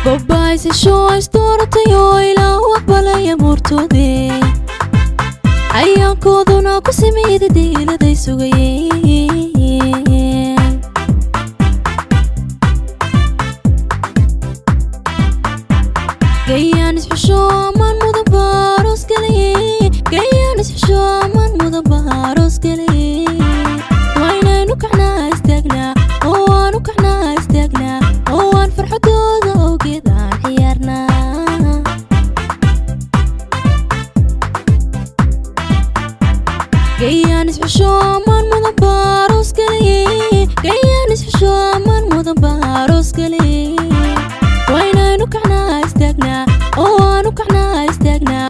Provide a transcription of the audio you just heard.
Gobbaysasho isdooratayoo ilaa u aqbalaya muurtoodee, ayaankooduna ku sameeyda diiladay sugayeen. Gayaan isxusho amaan mudan baaroos galaye, gayaan isxusho amaan mudan baaroos galaye. Waa inaynu kacnaa, istaagnaa oo aanu kacnaa, istaagnaa oo aan farxadooda awgeed aan ciyaarnaa. Gayaan isxusho amaan mudan baaroos galaye, gayaan isxusho amaan mudan baaroos galaye. Waa inaynu kacnaa, istaagnaa oo aanu kacnaa, istaagnaa.